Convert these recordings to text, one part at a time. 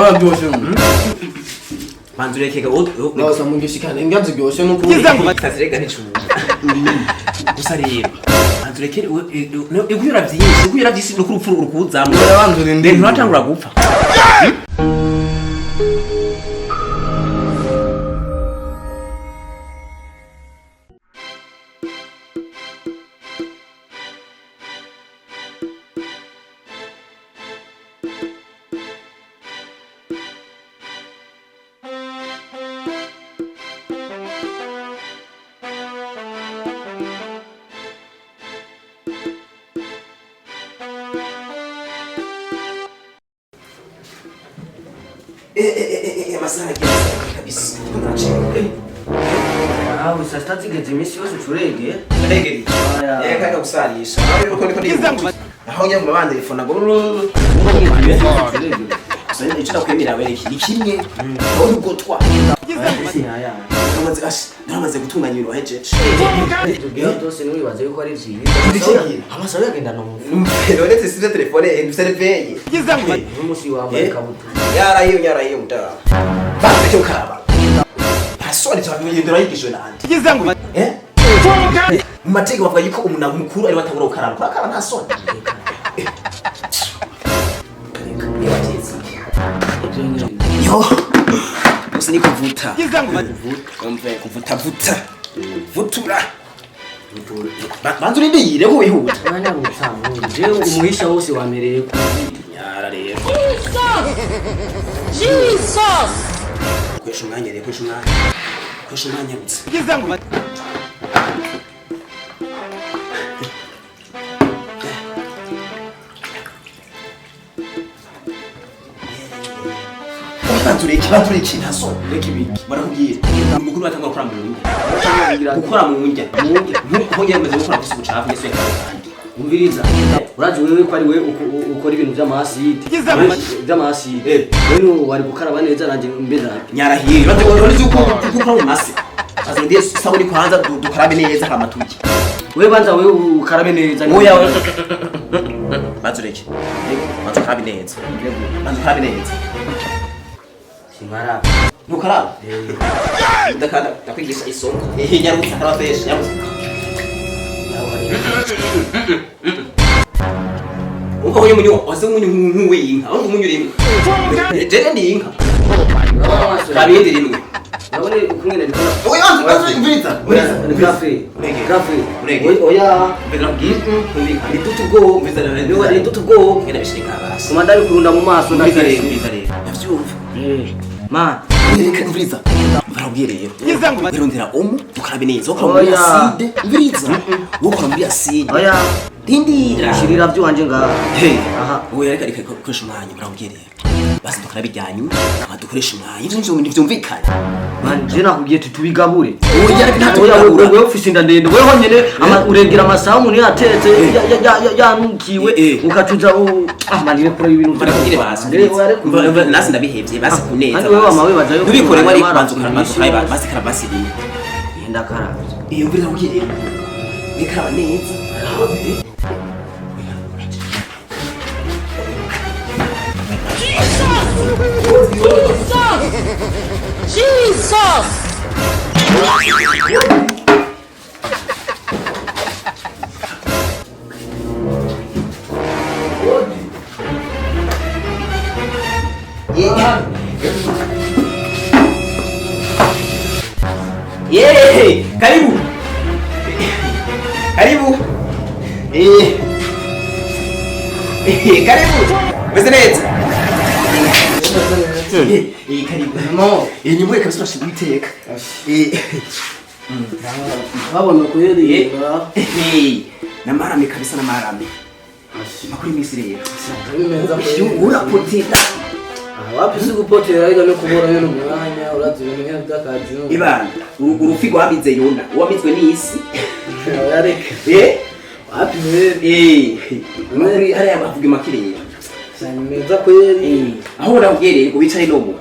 Araryoshe. Banza urekega. Nasa mugishikana indya ziryoshe n'ukuri. Tazirega n'icumu. Gusa rero banza urekere iguhera vyinshi, iguhera vyinshi nuko urupfu rukuzamwo. Oya, banza urindire. Nturatangura gupfa. Amasaha agiye kabisa. Awe saa sita zigeze iminsi yose ucurege. Ndaregereye. Oya. Yeka gusarisha. Nawe uko niko ndihuta. Aho njya mu bandi telefone ngo gusa nyine icyo nakwemera wereke ni kimwe. Aho ugotwa. Naramaze gutunganya ibintu wahejeje. Tubwira byose ntiwibaze yuko ari vyiza. Ndikiye. Amasaha yagendana mu mufuka. None sivyo telefone ndusere. N'umunsi wambaye ikabutura. Yarahiye yarahiye mutara. Banze cyo karaba. Pasoni cyabindura yigishwe nande. Eh? Mu mategeko bavuga yuko umuntu mukuru ari watangura gukaraba. Kurakara nta soni. Yo. Gusa ni kuvuta. Umve kuvuta vuta. Vutura. Banza urindire ko wihuta. Uranyarutsa jewe umuhisha wose wamereye ku Nyara rero. Jesus! Koresha umwanya rero, koresha umwanya. Koresha umwanya rutse. Banza ureke, banza ureke, nta soni. Reka ibiki. Barakubwira. Umukuru batangura gukora mu ndya. Gukora mu ndya. Nkuko njye maze gukora gusa ubucafu yesu yakandi. Umviriza. Urazi wewe ko ari wewe ukora ibintu vy'amaside. Vy'amaside. Wewe wari gukaraba neza nanje mbere. Nyarahiye. Banza uretse uko gukora mu mase. Baza ndiye sabuni kwanza dukarabe neza hama turye. Wewe banza wewe ukarabe neza. Oya. Banza ureke. Banza ukarabe neza. Banza ukarabe neza. Simara. Ntukaraba? Ndakanda ndakwigisha isomo. Nyarutsa karaba fresh, nyarutsa. Umva uyu munyu waze umunyu nk'uw'inka, urumva umunyu rimwe. Jere ndi inka. Kabindi rimwe. Urabona ukumwe ndiko. Oya, banza umviriza. Grafe. Urege. Grafe. Urege. Oya. Umviriza kumvikana. Nitutu ubwoba. Umviriza rero. Niwe nitutu ubwoba. Ngenda bishirika basi. Kumanda bikurunda mu maso Umviriza rero, umviriza rero. Ndavyumva. Ma. Reka umviriza. Barabwiye rero. Wirondera omo ukarabe neza. Ukora muri Oya. acide. Umviriza. Ukora muri acide. Oya. Rindira. Shirira vyuwanje ngaha. Hey. Aha. Oya reka reka koresha umwanya barabwiye rero. Basi dukora bijyanyu, kama dukoresha umwanya. Ivyo nivyo ntivyumvikana. Man, je nakubwiye tuti tubigabure. Oya reka nta Oya tubigabura. wewe ufise inda ndende. Wewe honyene urengera amasaha umuntu yatetse yanukiwe ukacuza ah man kure ibintu. Barakubwire basi. Oya reka. Nasi ndabihevye basi kuneza. Kandi wewe wama wibaza yuko Ntubikore wari umara kubanza ukaraba iminsi ukaraba yose. basi karaba basi rimwe. Yenda karaba. Iyo mvura irakubwiye rero. Nikaraba neza. Jesus! Jesus! Yeah, karibu. Karibu. Karibu. Meze neza. Karibu. No. Ni mwe kabisa urashima Uwiteka. Babona kuyeriga. Namarame kabisa namarame. Makuru y'imisi rero. Bimeza kweri. Urapotera. Wapi si gupotera ariko no kubura nyene umwanya urazi ibintu nk'ivyo vy'akazi. Ibana, urufi rwamize Yona, uwamizwe n'isi. Oya reka. Wapi kweri. Amakuru hariya bavuga makirera. Ni meza kweri. Aho urabwiye rero ngo wicare no mu.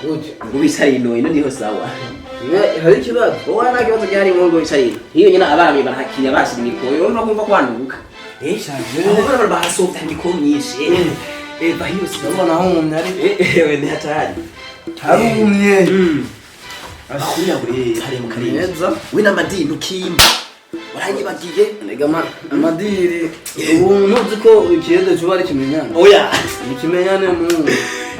Gute? Ngo wicare ino ino niho sawa. Hari ikibazo? Wowe nta kibazo gihari ngo wicare ino. Hiyo nyine abana barahakira bashira imikoyo, urumva kumva kwanuka. Aho bana bahasovya imikoyo myinshi. Eva hiyo si. Ndabona humye ari. Ewe ni hatari. Harumye. Akuriya buri hari mu karere. Neza. We n'amadini ukimba. Waranyibagiye. Rega amadiri. Ubu ntuzi ko ikiyede cuba ari ikimenyane. Oya. Ni ikimenyane mu.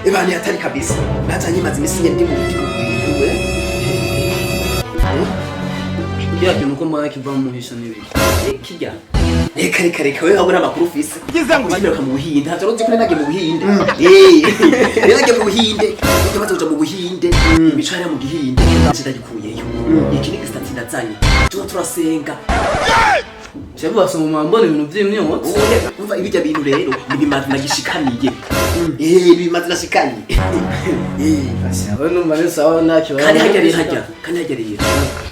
Eba ni hatari kabisa. Nazanye maze imisi ndi mu we. Kiriya kintu ko mbona kiva mu muhisha n'ibiki. Kirya. Reka reka reka wewe wabona amakuru ufise. Ngize mu Buhinde. Ntavyo uzi ko nagiye mu Buhinde. Eh. Nagiye mu Buhinde. Ujya uja mu Buhinde. Imico hariya mu Gihinde. Nje ndagikuyeyo. Iki ni gisitati ndazanye. Tuba turasenga. Shebu basoma mbona ibintu vy'imyotsi. Umva ibijya bintu rero ni bimazi nagishikaniye. Eh, bimazi nashikaniye. Eh. Abe numva ni sawa nta kibazo. Kandi hajya rero hajya. Kandi hajya rero.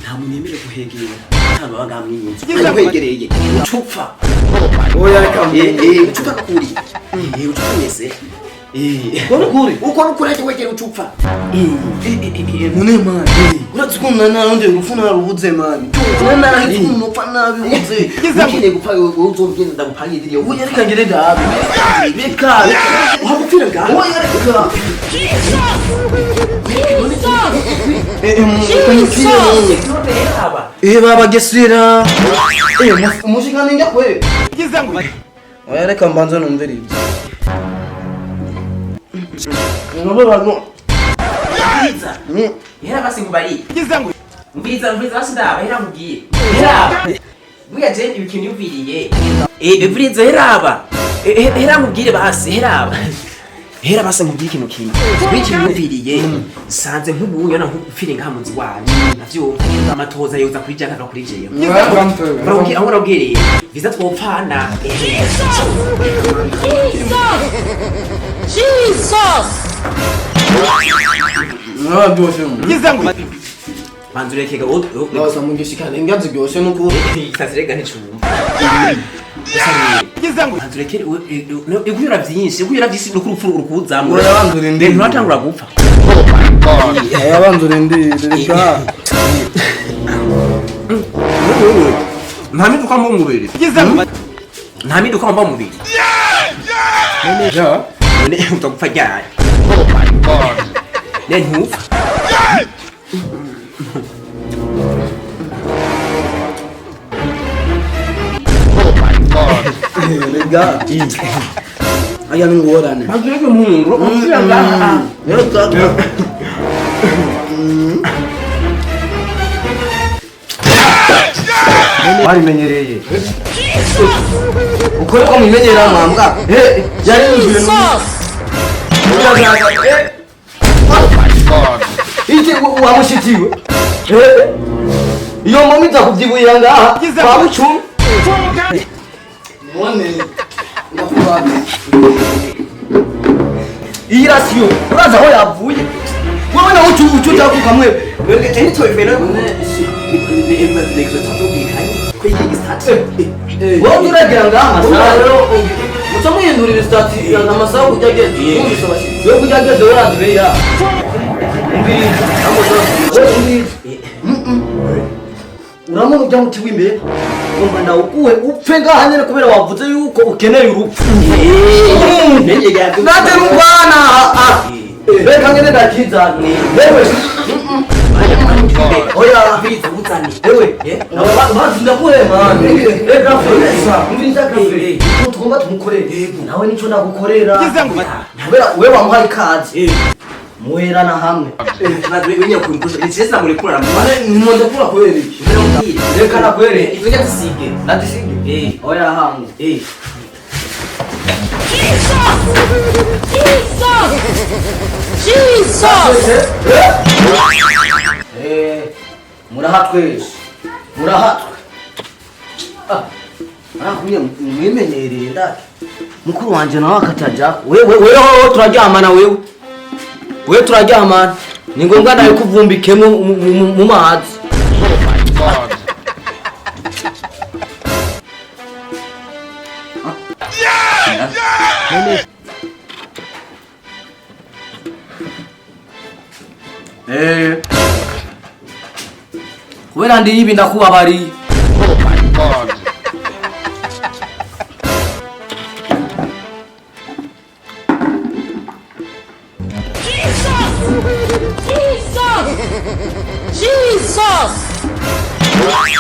Nta muntu yemerewe guhengera. Nta baba ngamwinzu. Ari ucupfa. Oya reka. Eh, ucupfa nukuri. Eh, ucupfa mwese. Eh. Uko nukuri? Uko nukuri hajya wegera ucupfa. Eh, mune mani. Urazi ko mwana narondeye urupfu narubuze mani. Mwana narahise umuntu nabibuze. Ukeneye gupfa wowe uzogenda ndagupangira idiriyo. Oya reka ngire ndabe. Reka. Wagupfira ngaho. Oya reka. Jesus! Eh baba gesira. Eh umushikana njya kwe. Oya reka mbanze numvire ibyo. Nabo bantu. Hera basi ngubari. Mbiza mbiza basi ndaba hera nkubwiye. Hera. Bwiya je ibikintu yumviriye. Eh bivuriza heraba. Hera nkubwire basi heraba. Hera basi nkubwire ikintu kimwe. Biki yumviriye sanze nk'ubunya na nkupfire ngaha munzi wanje. Navyo amatoza yoza kuri jaka kuri jeyo. Urabwira aho urabwiriye. Viza twopfana. Jesus! Mwabyoshe. Banzure kega Basa mugishikana ingazi ryoshe nuko isasirega nticumba. Banzure kega iguyura byinshi iguyura byinshi nuko urupfu rukuzamura. Oya banzure ndi. Nturatangura gupfa. Oya banzure ndi reka. Nta miduka mba mu mubiri. Nta miduka mba mu mubiri. Ja. None utagupfa ryari. Ne ntupfa. Rega. Aya ni ngorane. Banzure kega umuntu upfira ngaha. Reka. Barimenyereye. Ukore ko mwimenyera mwambwa. Eh, yari ibintu. Jesus! Iki wamushitiwe. Eh. Iyo mami nzakuvyibuhira ngaha. Kwa bucumi. None ndakubaza. Iyi rasiyo uraza aho yavuye. Wewe nawe ucu ujakuka mwe. Wowe uragira ngaha amasaha rero muca muhindurira isitati amasaha kujya ageze. Wewe kujya ageze urazi beya. Uramubona ujya muti w'imbere ngomba ndawukuhe upfe ngaha nyene kubera wavuze yuko ukeneye urupfu. Nate rungwana reka ngene ndakizana. Yewe oya ewe bazi ndakuhe mani reka furesa umviriza kafe tugomba tumukorere nawe nico ndagukorera kubera wewe wamuhaye ikaze muherana hamwe. Nimondekura kubera iki? Reka nakwereke. Nadisige. Oya hamwe. Jesus! Jesus! Eh, murahatwe. Murahatwe. Ah. Arakumye mwimenyereye ndaki. Mukuru wanje nawe akataja. Wewe wewe turaryamana wewe. Wewe turaryamana. Ni ngombwa nawe kuvumbikemo mu mazi. Eh. Kubera ndi ibi ndakubabariye. Eh.